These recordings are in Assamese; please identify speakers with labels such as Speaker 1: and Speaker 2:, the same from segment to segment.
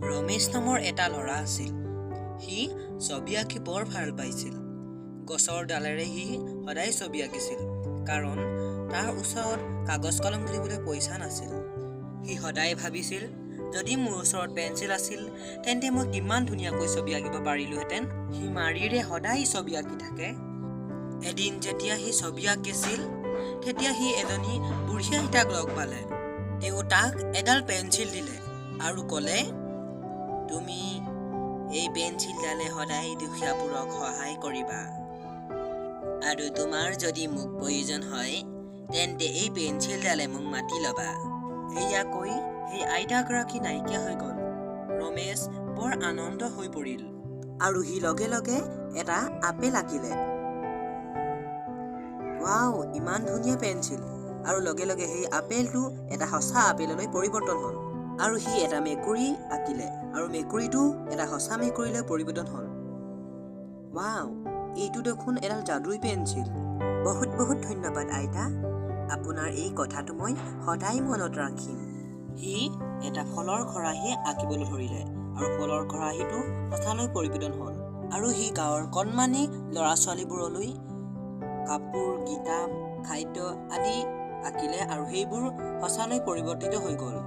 Speaker 1: ৰমেশ নামৰ এটা ল'ৰা আছিল। সি ছবি আঁকি বৰ ভাল পাইছিল। গছৰ ডালেৰে সি সদায় ছবি আঁকিছিল, কাৰণ তাৰ ওচৰত কাগজ কলম কিনিবলৈ পইচা নাছিল। সি সদায় ভাবিছিল, যদি মোৰ ওচৰত পেঞ্চিল আছিল, তেন্তে মই কিমান ধুনীয়াকৈ ছবি আঁকিব পাৰিলোহেঁতেন। সি মাৰিৰে সদায় ছবি আঁকি থাকে। এদিন যেতিয়া সি ছবি আঁকিছিল, তেতিয়া সি এজনী বুঢ়ী আইতাক লগ পালে। তেওঁ তাক এডাল পেঞ্চিল দিলে আৰু ক'লে, "তুমি এই পেঞ্চিলডালে সদায় দুখীয়াবোৰক সহায় কৰিবা আৰু তোমাৰ যদি মোক প্ৰয়োজন হয়, তেন্তে এই পেঞ্চিলডালে মোক মাতি ল'বা।" এয়া কৈ সেই আইতাগৰাকী নাইকিয়া হৈ গ'ল। ৰমেশ বৰ আনন্দ হৈ পৰিল আৰু সি লগে লগে এটা আপেল আঁকিলে। ৱাও, ইমান ধুনীয়া পেঞ্চিল! আৰু লগে লগে সেই আপেলটো এটা সঁচা আপেললৈ পৰিৱৰ্তন হ'ল। আৰু সি এটা মেকুৰী আঁকিলে আৰু মেকুৰীটো এটা সঁচা মেকুৰীলৈ পৰিৱৰ্তন হ'ল। ৱাও, এইটো দেখোন এডাল যাদুই পেঞ্চিল! বহুত বহুত ধন্যবাদ আইতা, আপোনাৰ এই কথাটো মই সদায় মনত ৰাখিম। সি এটা ফলৰ খৰাহী আঁকিবলৈ ধৰিলে আৰু ফলৰ খৰাহীটো সঁচালৈ পৰিৱৰ্তন হ'ল। আৰু সি গাঁৱৰ কণমানি ল'ৰা ছোৱালীবোৰলৈ কাপোৰ, কিতাপ, খাদ্য আদি আঁকিলে আৰু সেইবোৰ সঁচালৈ পৰিৱৰ্তিত হৈ গ'ল।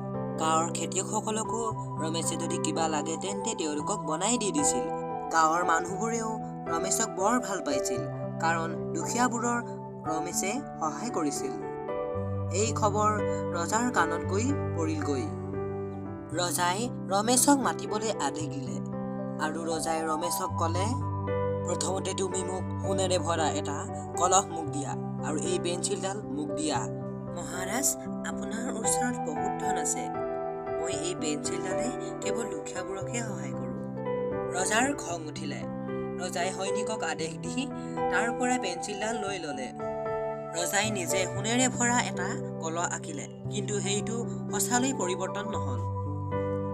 Speaker 1: গাঁৱৰ খেতিয়কসকলকো ৰমেশে যদি কিবা লাগে, তেন্তে তেওঁলোকক বনাই দি দিছিল। গাঁৱৰ মানুহবোৰেও ৰমেশক বৰ ভাল পাইছিল, কাৰণ দুখীয়াবোৰৰ ৰমেশে সহায় কৰিছিল। এই খবৰ ৰজাৰ কাণত গৈ পৰিলগৈ। ৰজাই ৰমেশক মাতিবলৈ আদেশ দিলে আৰু ৰজাই ৰমেশক ক'লে, "প্ৰথমতে তুমি মোক সোণেৰে ভৰা এটা কলহ মোক দিয়া আৰু এই পেঞ্চিলডাল মোক দিয়া।" "মহাৰাজ, আপোনাৰ ওচৰত বহুত ধন আছে। মই এই পেঞ্চিলডালে কেৱল দুখীয়াবোৰকহে সহায় কৰোঁ।" ৰজাৰ খং উঠিলে। ৰজাই সৈনিকক আদেশ দি তাৰ পৰা পেঞ্চিলডাল লৈ ল'লে। ৰজাই নিজে সোণেৰে ভৰা এটা কলহ আঁকিলে, কিন্তু সেইটো সঁচালৈ পৰিৱৰ্তন নহ'ল।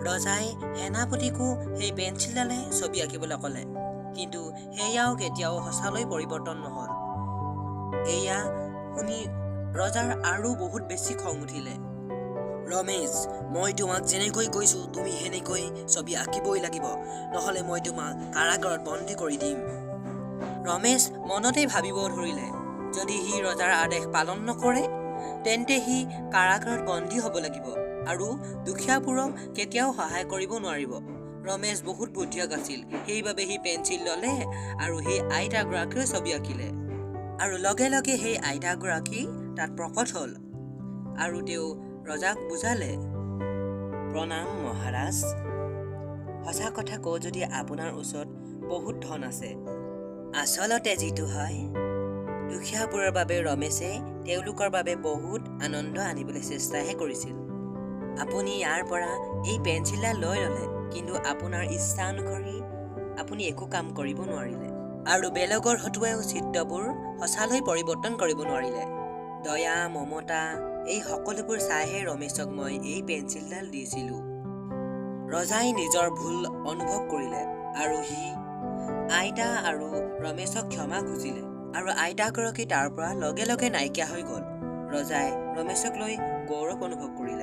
Speaker 1: ৰজাই সেনাপতিকো সেই পেঞ্চিলডালে ছবি আঁকিবলৈ ক'লে, কিন্তু সেয়াও কেতিয়াও সঁচালৈ পৰিৱৰ্তন নহ'ল। এয়া শুনি ৰজাৰ আৰু বহুত বেছি খং উঠিলে। "ৰমেশ, মই তোমাক যেনেকৈ কৈছোঁ, তুমি সেনেকৈ ছবি আঁকিবই লাগিব, নহ'লে মই তোমাক কাৰাগাৰত বন্দী কৰি দিম।" ৰমেশ মনতে ভাবিব ধৰিলে, যদি সি ৰজাৰ আদেশ পালন নকৰে, তেন্তে সি কাৰাগাৰত বন্দী হ'ব লাগিব আৰু দুখীয়াবোৰক কেতিয়াও সহায় কৰিব নোৱাৰিব। ৰমেশ বহুত বুদ্ধিয়ক আছিল। সেইবাবে সি পেঞ্চিল ল'লে আৰু সেই আইতাগৰাকীৰ ছবি আঁকিলে আৰু লগে লগে সেই আইতাগৰাকী তাত প্ৰকট হ'ল আৰু তেওঁ ৰজাক বুজালে, "প্ৰণাম মহাৰাজ। সঁচা কথা কওঁ যদি, আপোনাৰ ওচৰত বহুত ধন আছে। আচলতে যিটো হয়, দুখীয়াবোৰৰ বাবে ৰমেশে তেওঁলোকৰ বাবে বহুত আনন্দ আনিবলৈ চেষ্টাহে কৰিছিল। আপুনি ইয়াৰ পৰা এই পেঞ্চিলডাল লৈ ল'লে, কিন্তু আপোনাৰ ইচ্ছা অনুসৰি আপুনি একো কাম কৰিব নোৱাৰিলে আৰু বেলেগৰ হতুৱাইও চিত্ৰবোৰ সঁচালৈ পৰিৱৰ্তন কৰিব নোৱাৰিলে। দয়া, মমতা এই সকলোবোৰ চাইহে ৰমেশক মই এই পেঞ্চিলডাল দিছিলোঁ।" ৰজাই নিজৰ ভুল অনুভৱ কৰিলে আৰু সি আইতা আৰু ৰমেশক ক্ষমা খুজিলে আৰু আইতাগৰাকী তাৰ পৰা লগে লগে নাইকিয়া হৈ গ'ল। ৰজাই ৰমেশক লৈ গৌৰৱ অনুভৱ কৰিলে।